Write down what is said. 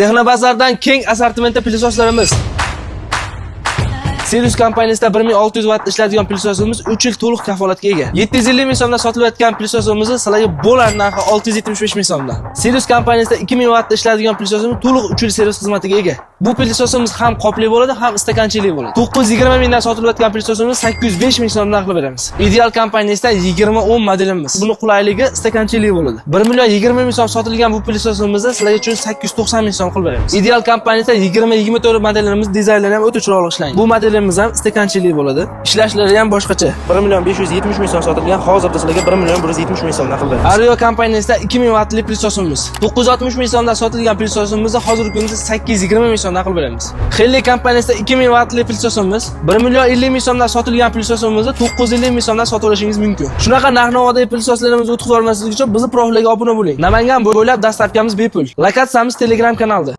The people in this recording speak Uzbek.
Texnobazardan keng assortimentda пылесос larimiz. Sirius kompaniyasida 1600 vatt ishlaydigan пылесос imiz 3 yil to'liq kafolatga ega. 750 ming so'mdan sotilayotgan пылесос imizni sizlarga bo'lar narxi 675 ming so'mdan. Sirius kompaniyasida 2000 vattda ishlaydigan пылесос imiz to'liq 3 yil servis xizmatiga ega. Bu пылесос imiz ham qopli bo'ladi, ham stakanchalik bo'ladi. 920 mingdan sotilayotgan пылесос imizni 805 ming so'mdan qilib beramiz. Ideal kompaniyasida 2010 modelimiz. Buni qulayligi stakanchalik bo'ladi. 1 million 20 ming so'm sotilgan bu пылесос imizni sizlarga uchun 890 ming so'm qilib beramiz. Ideal kompaniyasida 2024 modelimiz dizaynlari ham o'ta chiroyli ishlangan. Bu modelimiz ham stakanchalik bo'ladi. Ishlashlari ham boshqacha. 1 million 570 ming so'm sotilgan, hozirda sizlarga 1 million 170 ming so'mdan qilib beramiz. Ario kompaniyasida 2000 vattli пылесос imiz. 960 ming so'mdan sotilgan пылесос imizni hozirgi kunda 820 ming so'mdan qilib beramiz. Helli kompaniyasida 2000 vattli пылесос imiz 1 million 50 ming so'mdan sotilgan пылесос imizni 950 ming so'mdan sotib olishingiz mumkin. Shunaqa narx-navodagi пылесос larimizni o'tkazib olmaslik uchun bizni profilga obuna bo'ling. Namangan bo'ylab доставка miz bepul. Lokatsiyamiz Telegram kanalda.